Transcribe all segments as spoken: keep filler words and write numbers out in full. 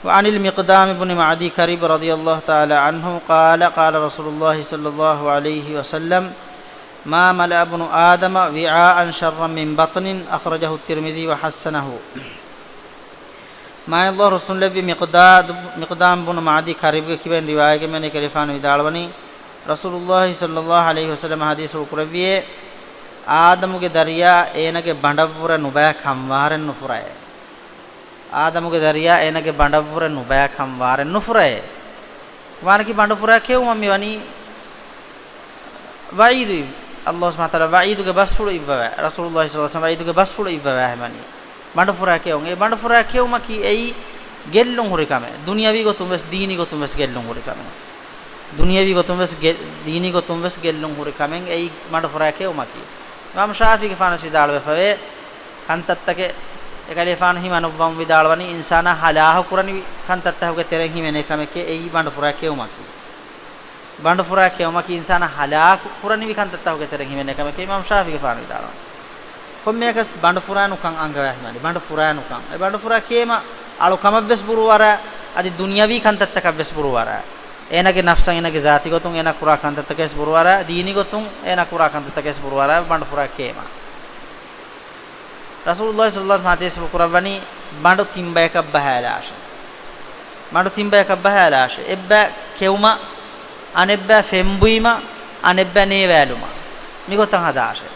وعن المقدام بن معدي كرب رضي الله تعالى عنه قال، قال رسول الله صلى الله عليه وسلم، ما ملأ ابن آدم وعاء شرا من بطنه، أخرجه الترمذي وحسنه. މާތް ރަސޫލު މިޤްދާމް ބުނު މަޢްދީ ކަރިބްގެ ކިބައިން ރިވާޔަތްވެގެން އެކަލޭގެފާނު ވިދާޅުވަނީ، ރަސޫލުﷲ ޞައްލަﷲ ޢަލައިހި ވަސައްލަމަ ޙަދީޘްފުޅު ކުރެއްވިއޭ، އާދަމުގެ ދަރިޔާ އޭނަގެ ބަނޑަށްވުރެ ނުބައި ކަންވާރެއް ނުފުރައޭ. އާދަމުގެ ދަރިޔާ އޭނަގެ ބަނޑަށްވުރެ ނުބައި ކަންވާރެއް ނުފުރައޭ. މާނައަކީ ބަނޑުފުރާ ކެއުމަށް މިވަނީ ވަޢީދު، ﷲ ސުބްޙާނަހޫ ވަތަޢާލާ ވަޢީދުގެ ބަސްފުޅު އިއްވަވާ، ރަސޫލުﷲ ޞައްލަﷲ ޢަލައިހި ވަސައްލަމަ ވަޢީދުގެ ބަސްފުޅު އިއްވަވާ ހަމަނީ. ބަނޑުފުރާ ކެއުން. އެ ބަނޑުފުރާ ކެއުމަކީ އެއީ ގެއްލުން ހުރި ކަމެއް. ދުނިޔަވީ ގޮތުން ވެސް ދީނީ ގޮތުން ވެސް ގެއްލުން ހުރި ކަމެއް. ދުނިޔަވީ ގޮތުން ވެސް ގެ-، ދީނީ ގޮތުން ވެސް ގެއްލުން ހުރި ކަމެއް އެއީ ބަނޑުފުރާ ކެއުމަކީ. އިމާމު ޝާފިޢީގެފާނު ވިދާޅުވެފަވޭ، ކަންތައްތަކެއް އެކަލޭގެފާނު ހިމަނުއްވަމުން ވިދާޅުވަނީ އިންސާނާ ހަލާކު ކުރަނިވި ކަންތައްތަކުގެ ތެރެއިން ހިމެނޭ ކަމެކޭ އެއީ ބަނޑުފުރާ ކެއުމަކީ. ބަނޑުފުރާ ކެއުމަކީ އިންސާނާ ހަލާކު ކުރަނިވި ކަންތައްތަކުގެ ތެރެއިން ހިމެނޭ ކަމެކޭ އިމާމު ޝާފިޢީގެފާނު ވިދާޅުވަނީ. ކޮންމެއަކަސް ބަނޑުފުރާ ނުކަން އަންގަވާ ހިމަނީ. ބަނޑުފުރާ ނުކަން. އެ ބަނޑުފުރާ ކޭމަ އަޅު ކަމަށްވެސް ބުރޫއަރާ، އަދި ދުނިޔަވީ ކަންތައްތަކަށްވެސް ބުރޫއަރާ. އޭނާގެ ނަފްސަށް އޭނާގެ ޒާތީ ގޮތުން އޭނާ ކުރާ ކަންތައްތަކަށްވެސް ބުރޫއަރާ، ދީނީ ގޮތުން އޭނާ ކުރާ ކަންތައްތަކަށްވެސް ބުރޫއަރާ ބަނޑުފުރާ ކޭމަ. ރަސޫލުﷲ ޞައްލަﷲ ޢަލައިހި ވަސައްލަމަ ޙަދީޘްފުޅު ކުރައްވަނީ، ބަނޑު ތިން ބަޔަކަށް ބަހާލާށޭ. ބަނޑު ތިން ބަޔަކަށް ބަހާލާށޭ. އެއްބައި ކެއުމަށް، އަނެއްބައި ފެންބުއިމަށް، އަނެއްބައި ނޭވާލުމަށް. މިގޮތަށް ހަދާށޭ.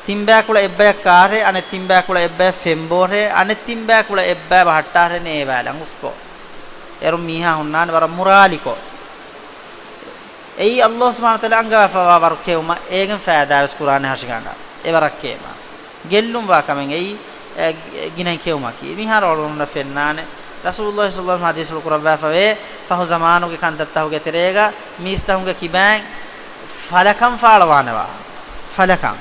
ތިން ބަޔަކުޅަ އެއްބަޔަށް ކާށޭ، އަނެއް ތިން ބަޔަކުޅަ އެއްބަޔަށް ފެންބޯށޭ، އަނެއް ތިން ބަޔަކުޅަ އެއްބަޔަށް ބަހައްޓާށޭ ނޭވާލަން ހުސްކޮށް. އޭރުން މީހާ ހުންނާނެ ވަރަށް މުރާލިކޮށް. އެއީ ﷲ ސުބްޙާނަހޫ ވަތަޢާލާ އަންގަވާފައިވާ ވަރު ކެއުމަށް، އޭގެން ފައިދާވެސް ކުރާނެ ހަށިގަނޑަށް. އެވަރަށް ކޭމަ. ގެއްލުންވާ ކަމެއް އެއީ، އެ، ގިނައިން ކެއުމަކީ. މިހާރު އަޅުގަނޑުމެންނަށް ފެންނާނެ، ރަސޫލުﷲ ޞައްލަﷲ ޢަލައިހި ވަސައްލަމަ ޙަދީޘްފުޅު ކުރައްވާފަވޭ، ފަހު ޒަމާނުގެ ކަންތައްތަކުގެ ތެރޭގަ މީސްތަކުންގެ ކިބައިން ފަލަކަން ފާޅުވާނެ ވާހަކަ. ފަލަކަން.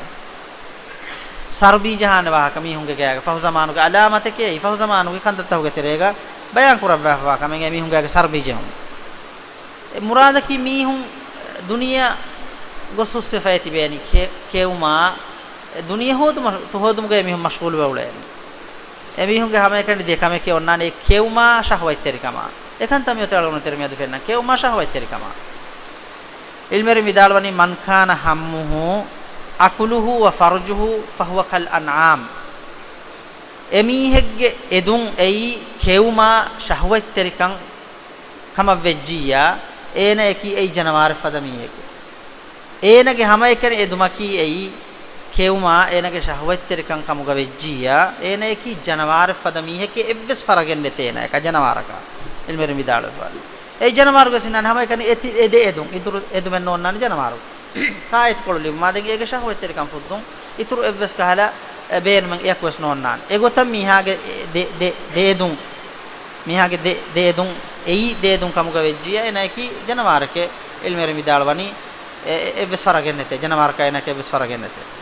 ސަރުބީ ޖަހާނެ ވާހަކަ މީހުންގެ ގާގަ. ފަހު ޒަމާނުގެ ޢަލާމަތެކޭ އެއީ. ފަހު ޒަމާނުގެ ކަންތައްތަކުގެ ތެރޭގަ ބަޔާން ކުރައްވާފަވާ ކަމެއް އެމީހުންގެ ގާގަ ސަރުބީ ޖެހުން. އެ މުރާދަކީ މީހުން ދުނިޔެއަށް ގޮސް ހުސްވެފައި ތިބޭނީ ކެ-، ކެއުމާ، އެ ދުނިޔެ ހޯދުމަށް، ހޯދުމުގައި މީހުން މަޝްޣޫލުވެ އުޅޭނީ. އެމީހުންގެ ހަމައެކަނި ދެ ކަމެކޭ އޮންނާނީ، އެ ކެއުމާ ޝަހުވަތްތެރިކަމާ. އެކަންތައް މިއޮތީ އަޅުގަނޑު ތެރެ މިއަދު ފެންނަ ކެއުމާ ޝަހުވަތްތެރިކަމާ. ޢިލްމުވެރިން ވިދާޅުވަނީ، من كان همه أكله وفرجه فهو كالأنعام. އެމީހެއްގެ އެދުން އެއީ ކެއުމާ ޝަހުވަތްތެރިކަން ކަމަށް ވެއްޖިއްޔާ، އޭނަޔަކީ އެއީ ޖަނަވާރެއް ފަދަ މީހެކޭ. އޭނަގެ ހަމައެކަނި އެދުމަކީ އެއީ ކެއުމާ އޭނަގެ ޝަހުވަތްތެރިކަން ކަމުގަ ވެއްޖިއްޔާ، އޭނަޔަކީ ޖަނަވާރެއް ފަދަ މީހެކޭ. އެއްވެސް ފަރަގެއް ނެތޭ އޭނަޔަކާ ޖަނަވާރަކާ. ޢިލްމުވެރިން ވިދާޅުވެފަ. އެއީ ޖަނަވާރުގެ ސިންނާނެ ހަމައެކަނި އެ ތި-، އެ ދެ އެދުން. އިތުރު އެދުމެއް ނޯންނާނެ ޖަނަވާރު. ކާ އެތިކޮޅު ލިބުމާ ދެން އޭގެ ޝަހުވަތްތެރިކަން ފުއްދުން. އިތުރު އެއްވެސް ކަހަލަ، އެ، ބޭނުމެއް އެޔަކުވެސް ނޯންނާނެ. އެގޮތަށް މީހާގެ ދެ، ދެ، ދެ އެދުން، މީހާގެ ދެ، ދެ އެދުން، އެއީ ދެ އެދުން ކަމުގަ ވެއްޖިއްޔާ، އޭނަޔަކީ ޖަނަވާރެކޭ. ޢިލްމުވެރިން ވިދާޅުވަނީ، އެ، އެ، އެއްވެސް ފަރަގެއް ނެތޭ. ޖަނަވާރަކާ އޭނަޔަކާ އެއްވެސް ފަރަގެއް ނެތޭ.